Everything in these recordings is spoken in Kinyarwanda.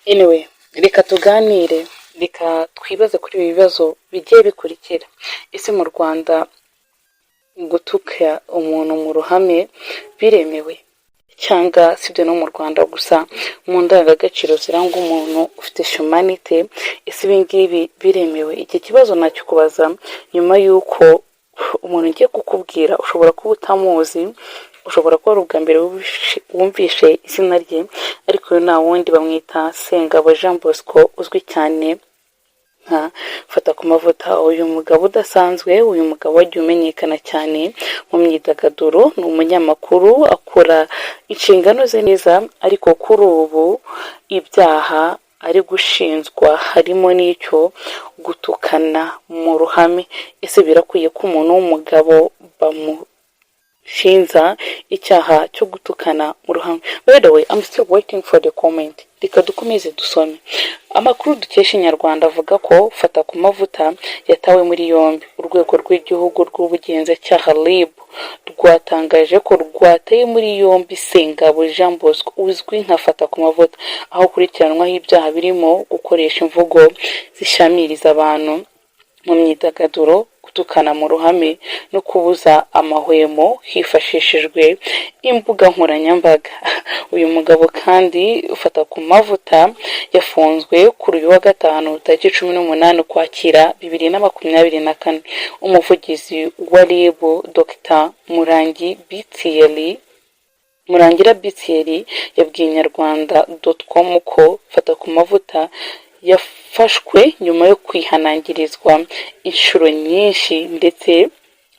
Anyway, reka tuganire, reka twibaze kuri ibi bibazo bigiye bikurikira. Ese mu Rwanda gutuka umuntu mu ruhame biremewe? Cyangwa sibyo no mu Rwanda gusa, mu ndangagaciro ziranga umuntu ufite humanity, ese ibi ngibi biremewe? Iki kibazo nakikubaza nyuma y'uko umuntu ugiye kukubwira ushobora kuba utamuzi, ushobora kuba ari ubwa mbere wumvishe izina rye, ariko uyu nta wundi, bamwita Sengabo Jean Bosco, uzwi cyane nka Fatakumavuta. Uyu mugabo udasanzwe, uyu mugabo wagiye umenyekana cyane mu myidagaduro, ni umunyamakuru, akora inshingano ze neza, ariko kuri ubu ibyaha ari gushinjwa harimo n'icyo gutukana mu ruhame. Ese birakwiye ko umuntu w'umugabo bamushinja icyaha cyo gutukana mu ruhame? By the way, I'm still waiting for the comment. Reka dukomeze dusome amakuru dukesha Inyarwanda. Avuga ko Fatakumavuta yatawe muri yombi. Urwego rw'Igihugu rw'Ubugenzacyaha, RIB, rwatangaje ko rwataye muri yombi Sengabo Jean Bosco uzwi nka Fatakumavuta, aho akurikiranwaho ibyaha birimo gukoresha imvugo zishamiriza abantu mu myidagaduro, gutukana mu ruhame no kubuza amahwemo hifashishijwe imbuga nkoranyambaga. Uyu mugabo kandi Fatakumavuta yafunzwe kuri uyu wa gatanu, tariki 18 Ukwakira 2024. Umuvugizi wa RIB, Dr Murangira B Thierry, yabwiye inyarwanda.com ko Fatakumavuta yafashwe nyuma yo kwihanangirizwa inshuro nyinshi, ndetse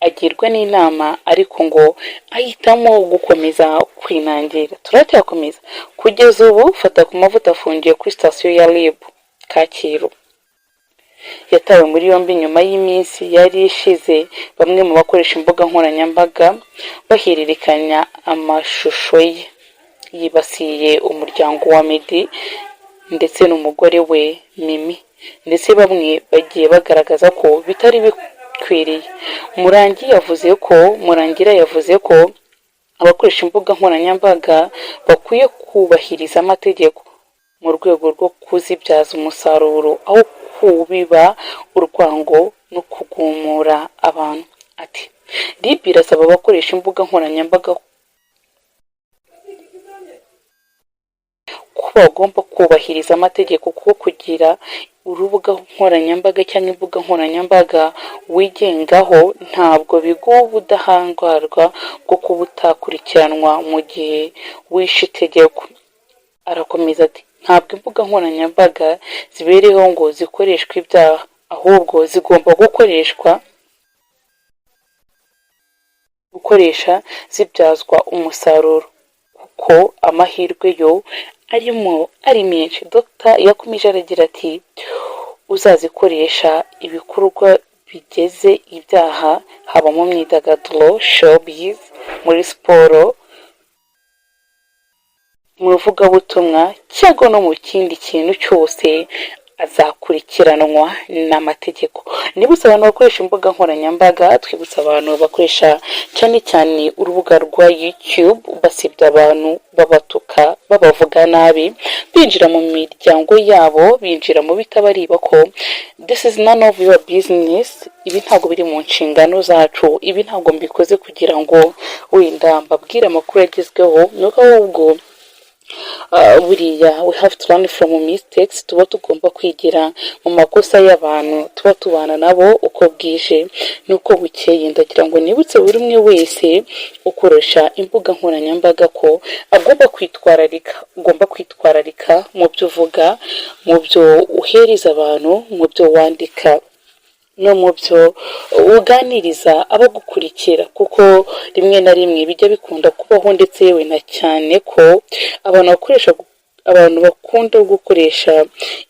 agirwa n'inama, ariko ngo ahitamo gukomeza kwinangira. Turacyakomeza. Kugeza ubu Fatakumavuta afungiye kuri sitasiyo ya RIB Kacyiru. Yatawe muri yombi nyuma y'iminsi yari ishize bamwe mu bakoresha imbuga nkoranyambaga bahererekanya amashusho ye yibasiye umuryango wa Meddy ndetse n'umugore we Mimi, ndetse bamwe bagiye bagaragaza ko bitari bikwiriye. Murangira yavuze ko abakoresha imbuga nkoranyambaga bakwiye kubahiriza amategeko mu rwego rwo kuzibyaza umusaruro, aho kubiba urwango no kugumura abantu. Ati: "RIB irasaba abakoresha imbuga nkoranyambaga ko bagomba kubahiriza amategeko, kuko kugira urubuga nkoranyambaga cyangwa imbuga nkoranyambaga wigengaho ntabwo biguha ubudahangarwa bwo kuba utakurikiranwa mu gihe wishe itegeko." Arakomeza ati: "Ntabwo imbuga nkoranyambaga zibereyeho ngo zikoreshwe ibyaha, ahubwo zigomba gukoresha zibyazwa umusaruro, kuko amahirwe yo arimo ari menshi." Dr yakomeje aragira ati: "Uzazikoresha ibikorwa bigize ibyaha, haba mu myidagaduro, showbiz, muri siporo, mu ivugabutumwa cyangwa no mu kindi kintu cyose, azakurikiranwa n'amategeko." Nibutse abantu bakoresha imbuga nkoranyambaga, twibutse abantu bakoresha cyane cyane urubuga rwa YouTube, basebya abantu, babatuka, babavuga nabi, binjira mu miryango yabo, binjira mu bitabareba, ko this is none of your business. Ibi ntabwo biri mu nshingano zacu. Ibi ntabwo mbikoze kugira ngo wenda mbabwire amakuru agezweho, nuko ahubwo buriya we have to learn from mistakes. Tuba tugomba kwigira mu makosa y'abantu tuba tubana nabo uko bwije n'uko bukeye. Ndagira ngo nibutse buri umwe wese ukoresha imbuga nkoranyambaga ko agomba kwitwararika, ugomba kwitwararika mu byo uvuga, mu byo uhereza abantu, mu byo wandika no mu byo uganiriza abagukurikira, kuko rimwe na rimwe bijya bikunda kubaho, ndetse yewe na cyane ko abantu bakunda gukoresha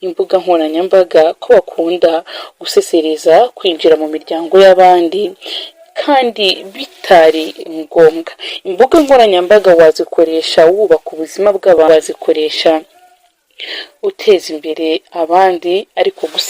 imbuga nkoranyambaga, ko bakunda gusesereza, kwinjira mu miryango y'abandi kandi bitari ngombwa. Imbuga nkoranyambaga wazikoresha wubaka ubuzima bw'abantu, wazikoresha uteza imbere abandi, ariko gusa